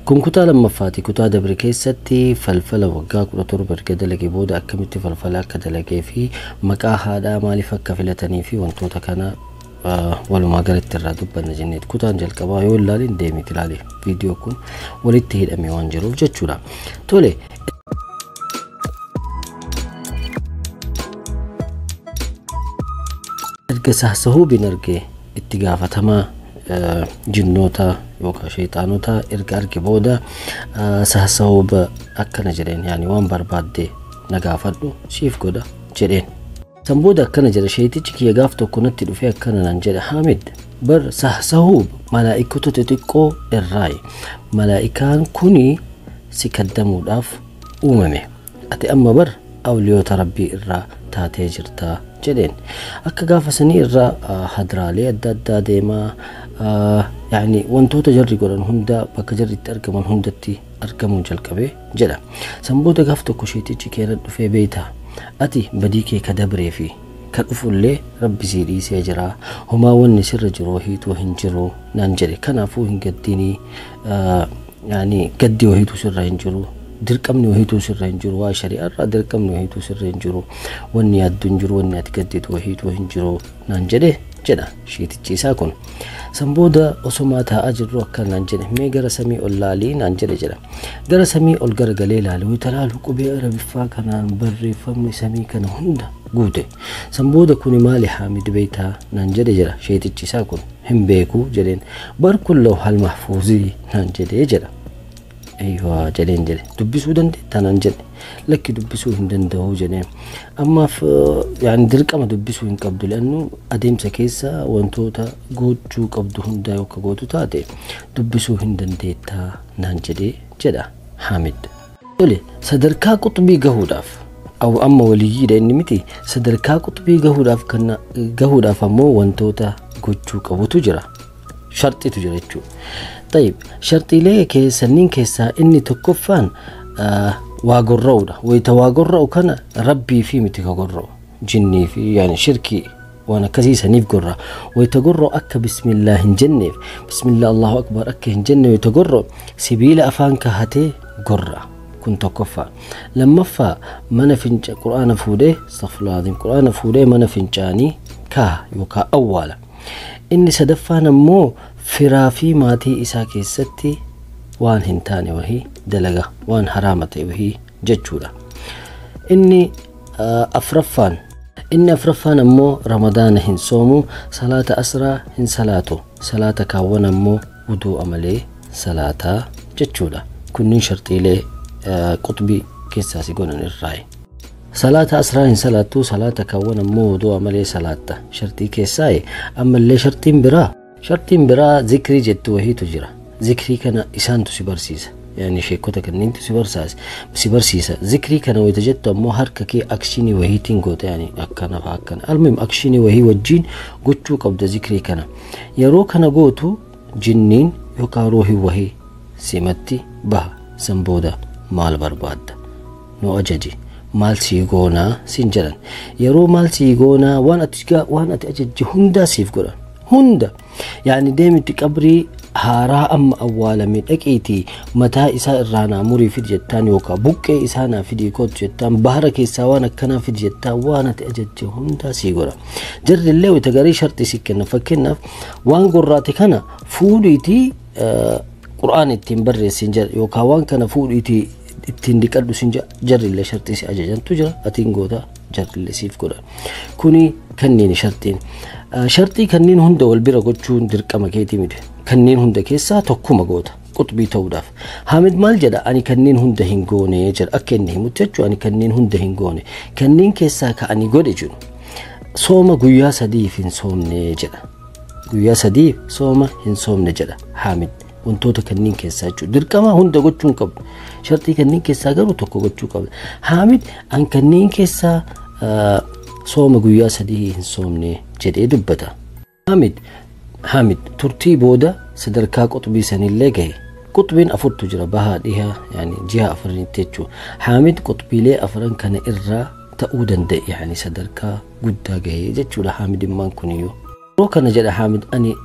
Kun kutaa lammaffaati. Kutaa dabre keessatti falfala waggaa 17 erga dalagee booda akkamitti falfala akka dalagee fi maqaa haadhaa maaliif akka filatanii fi wantoota kana walumaa galatti irraa dubbanna jenneeti. Kutaan jalqabaa yoo ilaalin deemiti ilaali. Viidiyoo kun walitti hidhamee waan jiruuf jechuudha. Tole. Erga Sahsahuubin arge itti gaafatamaa jinnoota yookaan sheexaanota erga arge booda Sahsahuub akkana jedheen, yaani waan barbaadde na gaafadhu siif godha jedheen. San booda akkana jedha, sheetichi kiyya gaaf tokko natti dhufee akkana naan jedha, Haamid bar Sahsahuub malaa'ikota xixiqqoo irraayi. Malaa'ikaan kuni si kaddamuudhaaf uumame. Ati amma bar awliyoota rabbii irraa taatee jirta jedheen. Akka gaafa sanii irraa hadraalee adda addaa deemaa, yaani wantoota jarri godhan hunda bakka jarri itti argaman hundatti argamuu jalqabe jedha. San booda gaaf tokko sheetichi keera dhufee, beeyta ati badii kee ka dabree fi ka dhufullee rabbi sii dhiisee jira, homaa wanni sirra jiru wahiituu hin jiru naan jedhe. Kanaafuu hin gaddinii, yaani gaddi wahiituu sirra hin jiru, dirqamni wahiituu sirra hin jiru, waa shari'aarraa dirqamni wahiituu sirra hin jiru, wanni yaaddu hin jiru, wanni ati gadditu wahiituu hin jiru naan jedhe jedha sheetichi isaa kun. San booda osomaa taa'aa jirru akka naan jedhe, mee gara samii ol laalii naan jedhe jedha. Gara samii ol garagalee ilaale, wayita laalu qubee Arabiffaa kanaan barreeffamni samii kana hunda guute. San booda kuni maali Haamid beeytaa naan jedhe jedha sheetichi isaa kun. Hin beeku jedheen. Bar kun lawhal mahfuuzii naan jedhee jedha. Eeyyuu jedheen jedhe. Dubbisuu dandeettaa naan jedhe. Lakki dubbisuu hin danda'u jedheen. Ammaaf yaani dirqama dubbisuu hin qabdu, leannu adeemsa keessa wantoota gochuu qabdu hunda yoo akka gootu taate dubbisuu hin dandeettaa naan jedhee jedha Haamid. Tole, sadarkaa quxbii gahuudhaaf amma waliyyiidha inni miti, sadarkaa quxbii gahuudhaaf kana gahuudhaaf ammoo wantoota gochuu qabutu jira. Sharxiitu jira jechuudha. Tayyib, sharxiilee keessanniin keessaa inni tokkoffaan waa gorra'uudha. Wayita waa gorra'u kana rabbii fi miti ka gorra'u. Jinnii fi yaani shirkii waan akkasii saniif gorra'a. Wayita gorra'u akka bismillaa hin jenneef, bismillaa Allahu akbar akka hin jenne wayita gorra'u sibiila afaan kahatee gorra'a. Kun tokkoffaa. Lammaffaa, mana finca quraana fuudhee, astaghfirullah, quraana fuudhee mana fincaanii kaaha yookaan awwaala. Inni sadaffaan ammoo firaa fi maatii isaa keessatti waan hin taane wahii dalaga, waan haraama ta'e wahii jechuudha. Inni afraffaan ammoo ramadaana hin soomu, salaata asraa hin salaatu, salaata kaawwan ammoo wuduu'a malee salaataa jechuudha. Kunniin sharxiilee quxbii keessaa si godhan irraayi. Salaata asraa hin salaattu, salaata kaawwan ammoo wuduu'a malee salaatta. Sharxii keessaayi. Ammallee sharxiin biraa zikrii jettu wahiitu jira. Zikrii kana isaantu si barsiisa. Yaani sheekota kanneentu si barsiisa. Zikrii kana wayita jettu ammoo harka kee akshinii wahiitiin goota, yaani akkana faa akkana. Almuhim akshinii wahii wajjin gochuu qabda zikrii kana. Yeroo kana gootu jinniin yookaan ruuhii wahii simatti baha. San booda maal barbaadda? Nu ajaji. Maal sii goonaa siin jedhan. Yeroo maal sii goonaa waan ati ajajji hundaa siif godhan. Hunda. Yaani deemiti qabrii haaraa amma awwaalame dhaqiitii mataa isaa irraa naa murii fidi jettaan, yookaan buqqee isaa naa fidii kootu jettaan, bahara keessaa waan akkanaa fidi jettaan, waan ati ajajje hundaa sii godha. Jarri illee wayita garii sharxii si kenna. Fakkeenyaaf waan gorraate kana fuudhiitii qura'aan ittiin barreessin jedha, yookaan waan kana fuudhiitii ittiin dhiqadhu sin jedha. Jarri illee sharxii si ajajantu jira, atiin goota, jarri illee siif godha. Kuni kanneen sharxiin. Sharxii kanneen hunda wal bira gochuun dirqama keetii miti. Kanneen hunda keessaa tokkuma goota quxbii ta'uudhaaf. Haamid maal jedha? Ani kanneen hunda hin goone jedha. Akka inni himutti jechuudha, ani kanneen hunda hin goone. Kanneen keessaa ka ani godhe jiru sooma guyyaa sadiif hin soomne jedha. Guyyaa sadiif sooma hin soomne jedha Haamid. Wantoota kanneen keessaa jechuudha. Dirqama hunda gochuu hin qabdu. Sharxii kanneen keessaa garuu tokko gochuu qabda. Haamid an kanneen keessaa sooma guyyaa sadii hin soomne jedhee dubbata. Haamid turtii booda sadarkaa quxbii sanillee gahe. Quxbiin afurtu jira, bahaa dhihaa, yaani jiha afuranitti jechuudha. Haamid quxbiilee afran kana irraa ta'uu danda'e, yaani sadarkaa guddaa gahe jechuudha Haamidimmaan kuniyyuu. Yeroo kana jedha Haamid, ani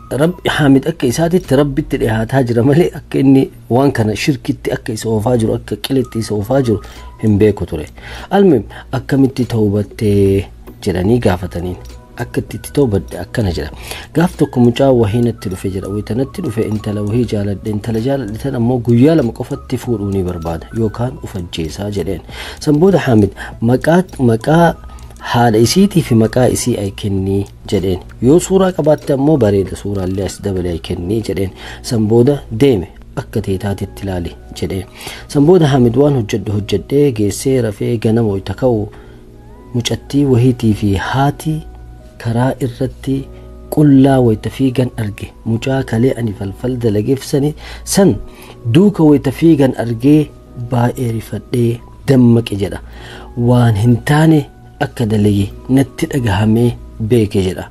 Haamid akka isaatitti Rabbitti dhihaataa jira malee akka inni waan kana shirkitti akka isa oofaa jiru, akka qiletti isa oofaa jiru hin beeku ture. Almuhim, akkamitti tawbattee jedhanii gaafataniin. Akka itti tawbadhe akkana jedha. Gaaf tokko mucaa wahii natti dhufe jedha. Wayita natti dhufe intala wahii jaaladhe, intala jaaladhe tan ammoo guyyaa 2 qofatti fuudhuu ni barbaada yookaan of ajjeesaa jedheen. San booda Haamid maqaa haadha isiitii fi maqaa isii ay kennii jedheen. Yoo suuraa qabaatte ammoo bareeda, suuraallee as dabalee ay kennii jedheen. San booda deeme akka teetaatitti ilaali jedheen. San booda Haamid waan hojjedhu hojjedhee geessee rafee ganama wayita ka'u mucattii wahiitii fi haati karaa irratti qullaa wayita fiigan arge. Mucaa kalee ani falfal dalageef sani san duuka wayita fiigan argee baay'ee rifadhee dammaqe jedha. Waan hin taane akka dalage natti dhagahamee beeke jedha.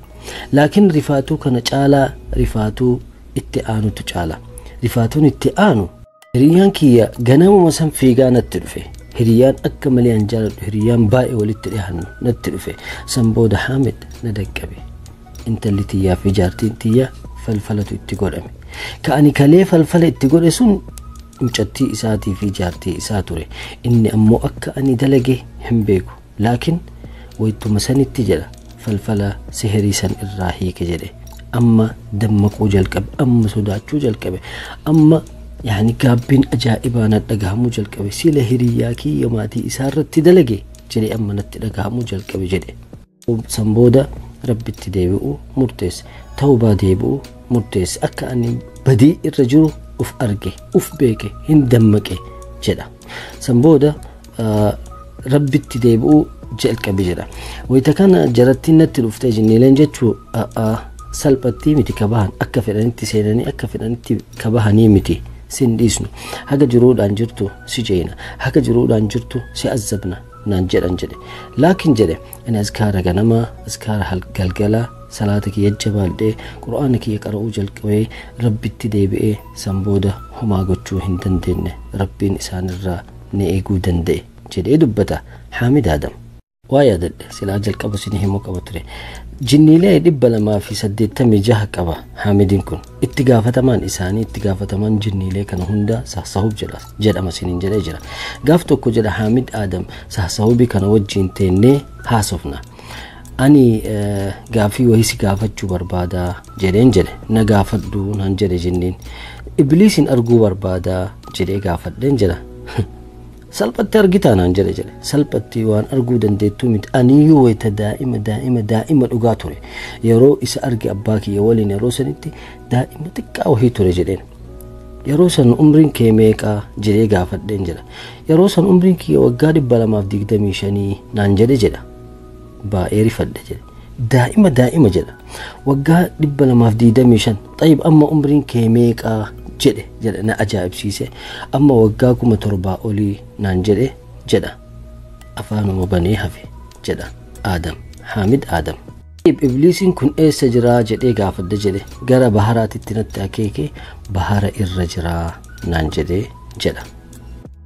Laakiin rifaatuu kana caalaa rifaatuu itti aanutu caala. Rifaatuun itti aanu hiriyyaan kiyya ganamuma san fiigaa natti dhufe. Hiriyyaan akka malee an jaaladhu, hiriyyaan baay'ee walitti dhiyaannu natti dhufe. San booda Haamid na daqqabe. Intalli tiyyaa fi jaartiin tiyya falfalatu itti godhame. Ka ani kalee falfala itti godhe sun mucattii isaatii fi jaartii isaa ture. Inni ammoo akka ani dalage hin beeku. Laakiin wayituma sanitti jedha falfala sihirii san irraa hiike jedhe. Amma dammaquu jalqabe, amma sodaachuu jalqabe, amma yaani gaabbiin ajaa'ibaa na dhagahamuu jalqabe. Sila hiriyyaa kiyya maatii isaa irratti dalage jedhe amma natti dhagahamuu jalqabe jedhe. San booda Rabbitti deebi'uu murteesse, tawbaa deebi'uu murteesse. Akka ani badii irra jiru uf arge, uf beeke, hin dammaqe jedha. San booda Rabbitti deebi'uu jalqabe jedha. Wayita kana jarattiin natti dhuftee jinniileen jechuu salphatti miti ka bahan, akka fedhanitti seenanii akka fedhanitti ka bahanii miti. Sin dhiisnu, haga jiruudhaan jirtu si jeena, haga jiruudhaan jirtu si azzabna naan jedhan jedhe. Laakiin jedhe ani azkaara ganamaa, azkaara galgalaa, salaata kiyya jabaadhee qura'aana kiyya qara'uu jalqabee Rabbitti deebi'ee san booda homaa gochuu hin dandeenye, Rabbiin isaanirraa ni eeguu danda'e jedhee dubbata Haamid Adam. Waa yaadadhe silaa jalqaba isin himuu qaba ture. Jinniilee 286 qaba Haamidiin kun. Itti gaafatamaan isaanii, itti gaafatamaan jinniilee kana hunda Sahsahub jedhama isiniin jedhee jira. Gaaf tokko jedha Haamid Adam Sahsahubii kana wajjin teennee haasofna. Ani gaafii wayii si gaafachuu barbaadaa jedheen jedhe. Na gaafadhu naan jedhe jinniin. Ibliisiin arguu barbaadaa jedhee gaafadheen jedha. Salphatti argitaa naan jedhe jedhe. Salphatti waan arguu dandeettuu miti. Aniyyuu wayita daa'ima daa'ima daa'ima dhugaa ture. Yeroo isa arge abbaa kiyya waliin yeroo sanitti daa'ima xiqqaa wahii ture jedheen. Yeroo san umriin kee meeqaa jedhee gaafadheen jedha. Yeroo san umriin kiyya waggaa 225 naan jedhe jedha. Baay'ee rifadhe jedhe. Daa'ima daa'ima jedha. Waggaa 225. Xayyib amma umriin kee meeqaa jedhe jedha na ajaa'ibsiise. Amma waggaa 7000 olii naan jedhe jedha. Afaanuma banee hafe jedha Adam, Haamid Adam. Ibliisiin kun eessa jiraa jedhee gaafadhe jedhe. Gara baharaatitti natti akeeke, bahara irra jiraa naan jedhe jedha.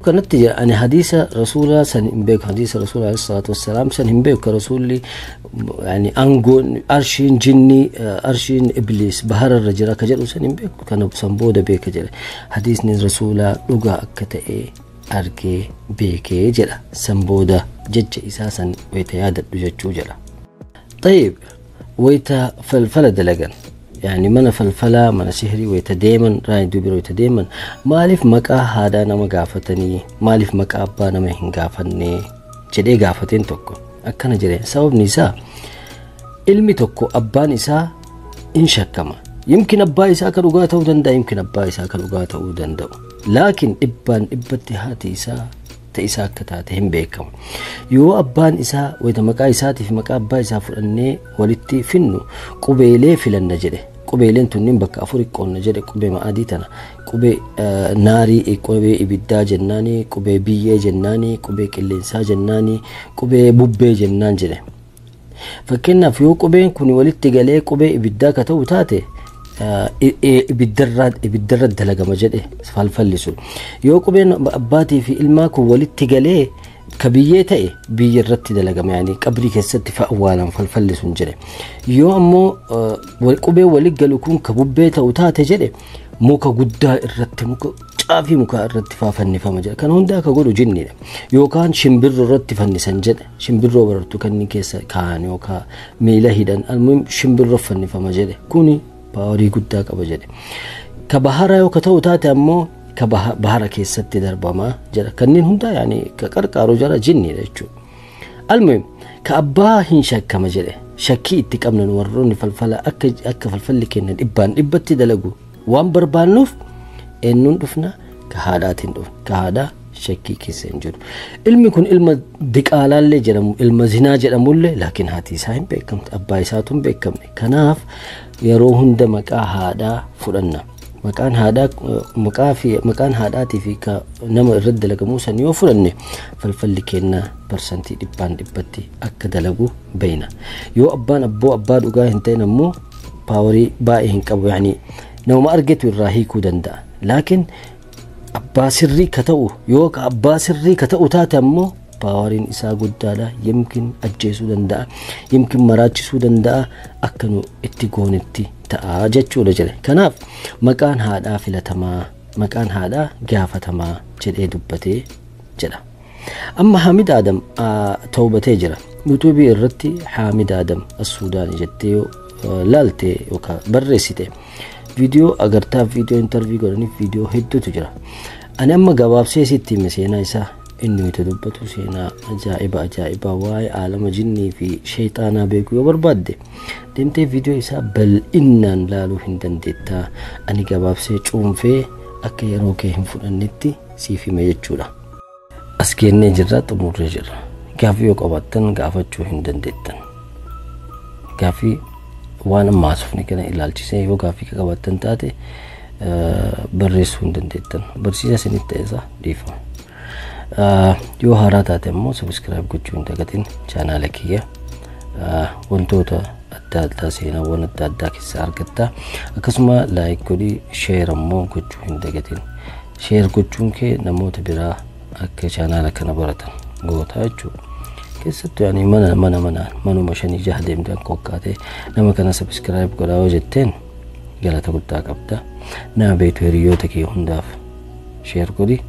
Kanatti jedha ani hadiisa rasuulaa san hin beeku, hadiisa rasuulaa alayhi salaatu wassalaam san hin beeku. Rasuulli yani aangoon arshiin jinnii arshiin ibliis bahara irra jira ka jedhu san hin beeku, kana san booda beeka jedhe. Hadiisni rasuulaa dhugaa akka ta'e argee beekee jedha. San booda jecha isaa san wayita yaadadhu jechuu jedha. طيب wayita falfala dalagan, yani mana falfalaa, mana sihirii wayita deeman, raayii dubira wayita deeman, maaliif maqaa haadhaa nama gaafatanii, maaliif maqaa abbaa nama hin gaafanne jedhee gaafateen tokko akkana jedhe. Sababni isaa ilmi tokko abbaan isaa in shakkama. Yimkin abbaa isaa ka dhugaa ta'uu danda'a, yimkin abbaa isaa ka dhugaa ta'uu danda'u. Laakiin dhibbaan dhibbatti haati isaa ta isaa akka taate hin beekamu. Yoo abbaan isaa wayita maqaa isaatii fi maqaa abbaa isaa fudhannee walitti finnu qubeelee filanna jedhe. Qubeeleen tunniin bakka afuri qoonna jedhe. Qubee ma'adii tana, qubee naarii, qubee ibiddaa jennaani, qubee biyyee jennaani, qubee qilleensaa jennaani, qubee bubbee jennaan jedhe. Fakkeenyaaf yoo qubeen kun walitti galee qubee ibiddaa ka ta'u taate ibiddarra dalagama jedhe falfalli sun. Yoo qubeen abbaatii fi ilmaa kun walitti galee Ka biyyee ta'e biyya irratti dalagama, yaani qabrii keessatti awwaalan falfalli sun jedhe. Yoo ammoo qubee walitti galu kun ka bubbee ta'u taate jedhe, muka guddaa irratti, muka caafii mukaa irratti faa fannifama jedhe. Kana hundaa ka godhu jinniidha. Yookaan shimbirroo irratti fannisan jedhe. Shimbirroo barartu kanneen keessa kaa'an yookaan miila hidhan, almuhim shimbirroo fannifama jedhe. Kuni power guddaa qaba jedhe. Ka baharaa yoo ka ta'u taate ammoo ka bahara keessatti darbamaa jedha. Kanneen hundaa yaani ka qarqaaru jara jinniidha jechuudha. Almuhim ka abbaa hin shakkama jedhe. Shakkii itti qabnan warroonni falfala akka falfalli kennan dhibbaan dhibbatti dalagu waan barbaannuuf eenyuun dhufna? Ka haadhaatiin dhufna. Ka haadhaa shakkii keessa hin jiru. Ilmi kun ilma diqaalaallee jedhamu, ilma zinaa jedhamullee, laakiin haati isaa hin beekamte, abbaa isaatu hin beekamne. Kanaaf yeroo hunda maqaa haadhaa fudhanna. Maqaan haadhaa, maqaa fi maqaan haadhaatii fi ka nama irratti dalagamuu san yoo fudhanne, falfalli kennaa parsantii dhibbaan dhibbatti akka dalagu beeyna. Yoo abbaan abboo abbaa dhugaa hin ta'in ammoo power baay'ee hin qabu, yaani nama argetu irraa hiikuu danda'a. Laakiin abbaa sirrii ka ta'u, yoo ka abbaa sirrii ka ta'u taate ammoo poweriin isaa guddaadha. Yimkin ajjeesuu danda'a, yimkin maraachisuu danda'a, akka nu itti goonetti ta'a jechuudha jedhe. Kanaaf maqaan haadhaa filatamaa, maqaan haadhaa gaafatamaa jedhee dubbatee jedha. Amma Hamid Adam tawbatee jira. YouTubeii irratti Hamid Adam As-Suudaanii jettee yoo laalte yookaan barreessite viidiyoo agartaa, viidiyoo interview godhaniif viidiyoo hedduutu jira. Ani amma gabaabsee sitti hime seenaa isaa. Inni itti dubbatu seenaa ajaa'iba ajaa'ibaa waa'ee aalama jinnii fi sheexaanaa beekuu yoo barbaadde deemtee viidiyoo isaa bal'innaan laaluu hin dandeettaa. Ani gabaabsee cuunfee akka yeroo kee hin fudhannetti siif hime jechuudha. As geennee jirra, xumurree jirra. Gaaffii yoo qabaattan gaafachuu hin dandeettan. Gaaffii waan amma haasofne kana ilaalchisee yoo gaaffii qabaattan taate barreessuu hin dandeettan. Barsiisa isinitti ta'esaa dhiifama. Yoo haaraa taate immoo subscribe gochuu hin dagatin chaanaala kiyya. Wantoota adda addaa, seenaawwan adda addaa keessaa argatta. Akkasuma like godhii, share ammoo gochuu hin dagatin. Share gochuun kee namoota biraa akka chaanaala kana baratan goota jechuudha. Keessattuu yaani mana mana manaan manuma shanii jaha deemtee akka hokkaatee nama kana subscribe godhaa yoo jetteen galata guddaa qabda. Nama beektu hiriyoota kee hundaaf share godhi.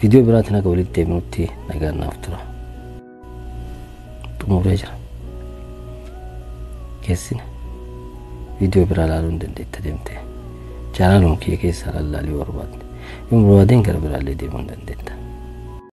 Viidiyoo biraatiin akka walitti deebinutti nagaan naaf tura. Xumuree jira. Keessina viidiyoo biraa ilaaluu hin dandeetta deemtee. Chaanaaluma kiyya keessaa lallaalii barbaadde. Yoo barbaadeen gara biraallee deemuu hin dandeetta.